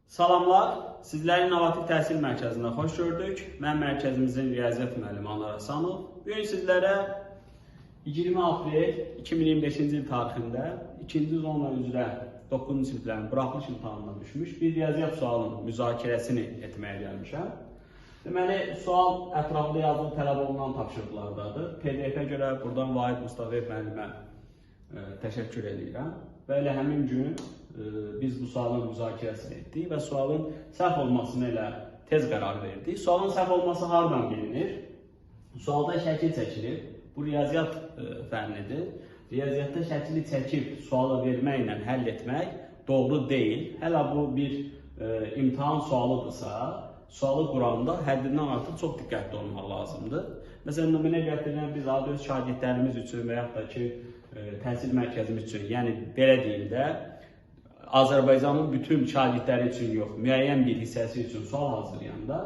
Salamlar, sizləri İnnovativ Təhsil Mərkəzində xoş gördük. Mən mərkəzimizin riyaziyyat müəllimi Anar Həsənov. Bu gün sizlərə 20 aprel 2025-ci il tarixində 2-ci zona üzrə 9-cu siniflərin buraxılış imtahanına düşmüş bir riyaziyyat sualının müzakirəsini etməyə gəlmişəm. Deməli, sual ətraflı yazılı tələb olunan tapşırıqlardadır. PDF-ə görə buradan Vahid Mustafayev müəllimə təşəkkür edirəm. Və elə həmin gün biz bu sualın müzakirəsini etdik və sualın səhv olmasını elə tez qərar verdik. Sualın səhv olması hardan bilinir? Sualda şəkil çəkilir. Bu riyaziyyat fənnidir. Riyaziyyatda şəkili çəkib sualı verməklə həll etmək doğru deyil. Hələ bu bir imtahan sualıdırsa, sualı quranda həddindən artıq çox diqqətli olmaq lazımdır. Məsələn, nümunə gətirirəm, biz adi öz şagirdlərimiz üçün və yaxud da ki, təhsil mərkəzimiz üçün, yəni belə deyim də, Azərbaycanın bütün şagirdləri üçün yox, müəyyən bir hissəsi üçün sual hazırlayanda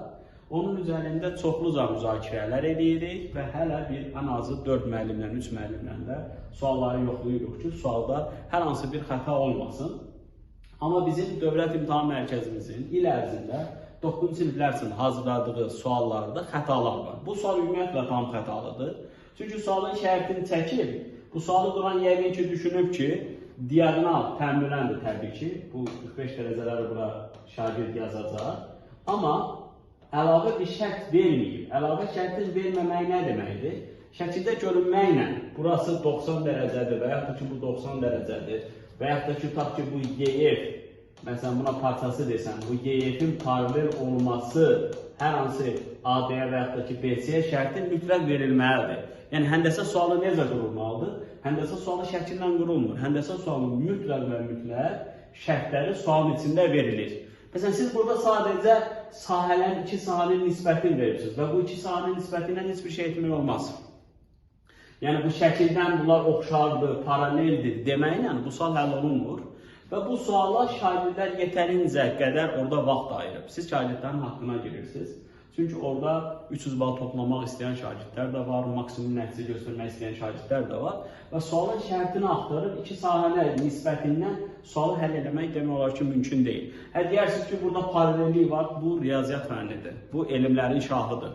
onun üzərində çoxluca müzakirələr edirik və hələ bir ən azı 4 müəllimlə, 3 müəllimlə də sualları yoxlayırıq ki, sualda hər hansı bir xəta olmasın. Amma bizim Dövlət İmtahan Mərkəzimizin il ərzində 9-cu siniflər üçün hazırladığı suallarda xətalar var. Bu sual ümumiyyətlə tam xətalıdır. Çünki sualın şərtini çəkib, bu sualı quran yəqin ki, düşünüb ki, diaqonal təmirləndir təbii ki, bu 45 dərəcələri bura şagird yazacaq. Amma əlavə bir şərt verməyib. Əlavə şərtin verməmək nə deməkdir? Şəkildə görünməklə burası 90 dərəcədir və yaxud da ki, bu 90 dərəcədir və yaxud da ki, tutaq ki, bu YF, məsələn, buna parçası desəm, bu YF-in paralel olması hər hansı AD-yə və yaxud da ki, BC-yə şərti mütləq verilməlidir. Yəni, həndəsə sualı necə qurulmalıdır? Həndəsə sualı şəkillə qurulmur. Həndəsə sualının mütləq və mütləq şərtləri sualın içində verilir. Məsələn, siz burada sadəcə sahələrin, iki sahənin nisbətini verirsiniz və bu iki sahənin nisbəti ilə heç bir şey etmək olmaz. Yəni, bu şəkildən bunlar oxşardır, paraleldir deməklə bu sual həll olunmur. Və bu suala şagirdlər yetərincə qədər orada vaxt ayırıb. Siz şagirdlərin haqqına girirsiniz. Çünki orada 300 bal toplamaq istəyən şagirdlər də var, maksimum nəticə göstərmək istəyən şagirdlər də var. Və sualın şərtini axtarıb iki sahənə nisbətindən sualı həll eləmək demək olar ki, mümkün deyil. Hə, deyərsiniz ki, burada paralellik var, bu riyaziyyat fənnidir, bu elmlərin şahıdır.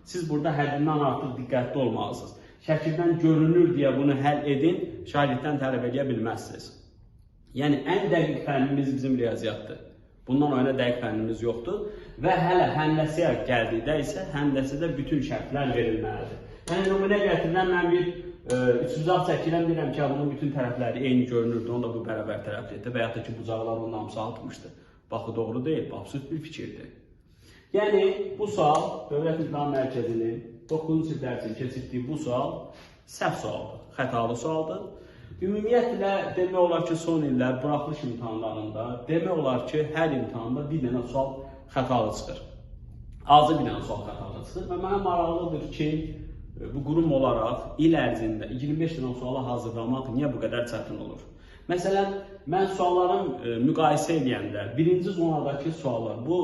Siz burada həddindən artıq diqqətli olmalısınız. Şəkildən görünür deyə bunu həll edin, şagirddən tələb edə bilməzsiniz. Yəni, ən dəqiq fənnimiz bizim riyaziyyatdır. Bundan oyuna dəqiq fənnimiz yoxdur. Və hələ həndəsəyə gəldikdə isə həndəsədə bütün şərtlər verilməlidir. Yəni, nümunə gətirilən mən bir üçbucaq çəkirəm, deyirəm ki, bunun bütün tərəfləri eyni görünürdü, onda bu bərabər tərəflidir və yaxud da ki, bucaqlar onun hamısı 60-dır. Baxı, doğru deyil, bu absurd bir fikirdir. Yəni, bu sual Dövlət İmtahan Mərkəzinin 9-cu siniflər üçün keçirdiyi bu sual səhv sualdır, xətalı sualdır. Ümumiyyətlə, demək olar ki, son illər buraxılış imtahanlarında, demək olar ki, hər imtahanda bir dənə sual xətalı çıxır. Azı bir dənə sual xətalı çıxır və mənə maraqlıdır ki, bu qurum olaraq il ərzində 25 dənə sualı hazırlamaq niyə bu qədər çətin olur? Məsələn, mən sualların müqayisə edəndə birinci zonadakı suallar, bu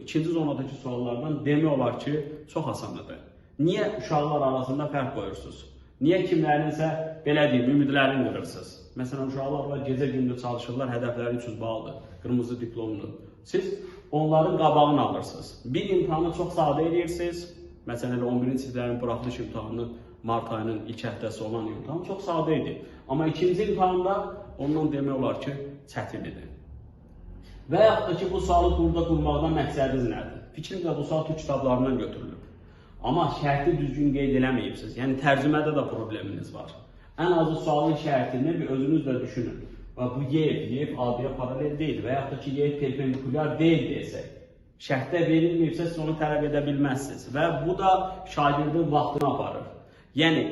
ikinci zonadakı suallardan demək olar ki, çox asanıdır. Niyə uşaqlar arasında fərq qoyursunuz? Niyə kimlərinsə, belə deyim, ümidlərini qırırsınız? Məsələn, uşaqlar var, gecə-gündüz çalışırlar, hədəfləri 300 baldır, qırmızı diplomdur. Siz onların qabağını alırsınız. Bir imtahanı çox sadə edirsiniz. Məsələn, elə 11-ci siniflərin buraxılış imtahanı mart ayının ilk həftəsi olan imtahan çox sadə idi. Amma ikinci imtahanda ondan demək olar ki, çətin idi. Və yaxud da ki, bu sualı burada qurmaqdan məqsədiniz nədir? Fikrimcə, bu sual türk kitablarından götürülüb. Amma şərti düzgün qeyd eləməyibsiniz. Yəni, tərcümədə də probleminiz var. Ən azı sualın şərtini bir özünüz də düşünün. Və bu YF AB-yə paralel deyil və yaxud da ki, YF perpendikulyar deyil desək, şərtdə verilməyibsə, siz onu tələb edə bilməzsiniz. Və bu da şagirdin vaxtını aparır. Yəni,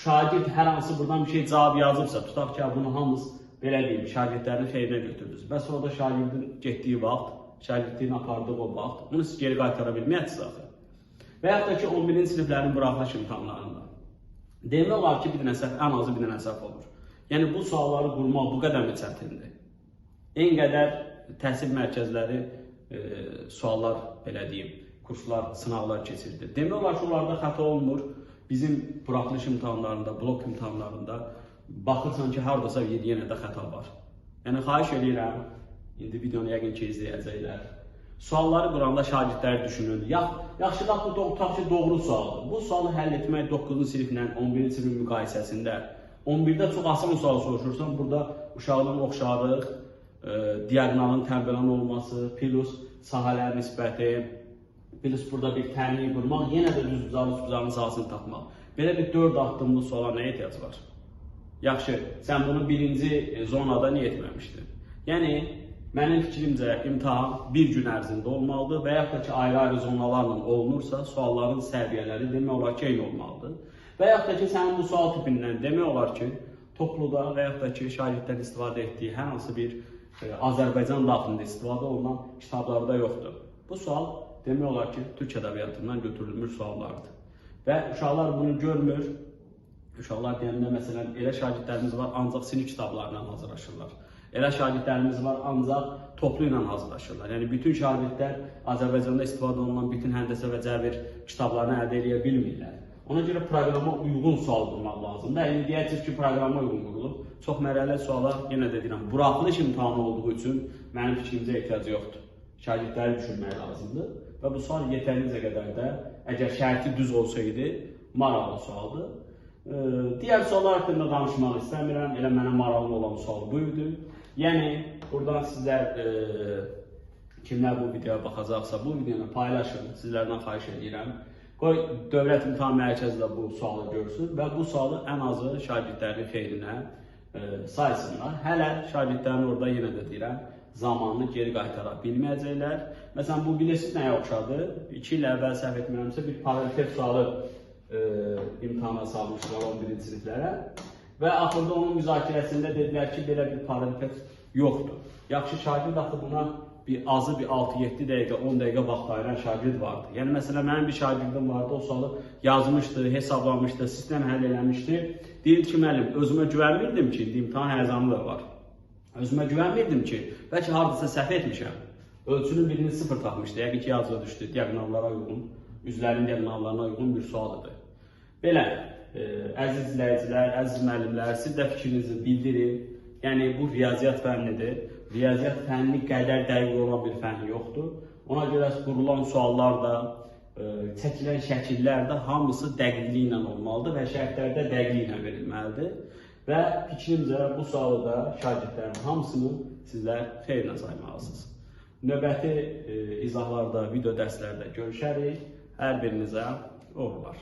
şagird hər hansı buradan bir şey cavab yazıbsa, tutaq ki, bunu hamınız, belə deyim, şagirdlərin xeyrinə götürdünüz. Və sonra da şagirdin getdiyi vaxt, şagirdliyin apardığı o vaxt, bunu siz geri qaytara bilməyəksiniz axı. Və yaxud da ki, 11-ci siniflərin buraxılış imtahanlarında. Demək olar ki, bir dənə səhv, ən azı bir dənə səhv olur. Yəni, bu sualları qurmaq bu qədər mi çətindir? En qədər təhsil mərkəzləri suallar, belə deyim, kurslar, sınaqlar keçirdir. Demək olar ki, onlarda xəta olmur. Bizim buraxılış imtahanlarında, blok imtahanlarında baxırsan ki, haradasa yenə də xəta var. Yəni, xahiş edirəm, İndi videonu yəqin ki izləyəcəklər. Sualları quranda şagirdləri düşünün. Yaxşı, lap bu tutaq ki, doğru sualdır. Bu sualı həll etmək 9-cu siniflə 11-ci sinifin müqayisəsində 11-də çox asan sual soruşursan, burada uşağın oxşarlıq, diaqonalın tənbəlan olması, plus sahələr nisbəti, plus burada bir tənlik qurmaq, yenə də düzbucaqlı üçbucağın sahəsini tapmaq. Belə bir 4 addımlı suala nə ehtiyac var? Yaxşı, sən bunu birinci zonada niyə etməmişdin? Yəni, mənim fikrimcə imtahan bir gün ərzində olmalıdır və yaxud da ki, ayrı-ayrı zonalarla olunursa, sualların səviyyələri demək olar ki, eyni olmalıdır. Və yaxud da ki, sənin bu sual tipindən demək olar ki, topluda və yaxud da ki, şagirdlər istifadə etdiyi hər hansı bir Azərbaycan daxilində istifadə olunan kitablarda yoxdur. Bu sual demək olar ki, türk ədəbiyyatından götürülmüş suallardır. Və uşaqlar bunu görmür. Uşaqlar deyəndə, məsələn, elə şagirdlərimiz var, ancaq sinif kitablarla hazırlaşırlar. Elə şagirdlərimiz var, ancaq toplu ilə hazırlaşırlar. Yəni, bütün şagirdlər Azərbaycanda istifadə olunan bütün həndəsə və cəbir kitablarını əldə edə bilmirlər. Ona görə proqrama uyğun sual qurmaq lazımdır. Yəni, deyəcək ki, proqrama uyğun qurulub. Çox mərhələli suala, yenə də deyirəm, buraxılış imtahanı olduğu üçün mənim fikrimcə ehtiyacı yoxdur. Şagirdləri düşünmək lazımdır. Və bu sual yetərincə qədər də, əgər şərti düz olsaydı, maraqlı sualdır. Digər suallar haqqında danışmaq istəmirəm. Elə mənə maraqlı olan sual bu idi. Yəni, buradan sizlər kimlər bu videoya baxacaqsa, bu videonu paylaşın. Sizlərdən xahiş edirəm. Qoy Dövlət İmtahan Mərkəzi də bu sualı görsün və bu sualı ən azı şagirdlərin xeyrinə saysınlar. Hələ şagirdlərin orada yenə də deyirəm, zamanını geri qaytara bilməyəcəklər. Məsələn, bu bilirsiniz nəyə oxşadı? 2 il əvvəl səhv etmirəmsə bir paralel sualı imtahana salmışdılar 11-ci siniflərə və axırda onun müzakirəsində dedilər ki, belə bir paralel yoxdur. Yaxşı, şagird axı buna bir azı bir 6-7 dəqiqə, 10 dəqiqə vaxt ayıran şagird vardı. Yəni, məsələn, mənim bir şagirdim vardı, o sualı yazmışdı, hesablamışdı, sistem həll eləmişdi. Deyirdi ki, müəllim, özümə güvənmirdim ki, indi imtahan həyəcanı da var. Özümə güvənmirdim ki, bəlkə haradasa səhv etmişəm. Ölçünün birini 0 tapmışdı, yəqin ki, yazıya düşdü, diaqonallara uyğun, üzlərin diaqonallarına uyğun bir sual idi. Belə, əziz izləyicilər, əziz müəllimlər, siz də fikrinizi bildirin. Yəni, bu riyaziyyat fənnidir. Riyaziyyat fənni qədər dəqiq olan bir fənn yoxdur. Ona görə qurulan suallar da, çəkilən şəkillər də hamısı dəqiqliklə olmalıdır və şərtlər də dəqiqliklə verilməlidir. Və fikrimcə bu sualı da şagirdlərin hamısını sizlər xeyrinə saymalısınız. Növbəti izahlarda, video dərslərdə görüşərik. Hər birinizə uğurlar.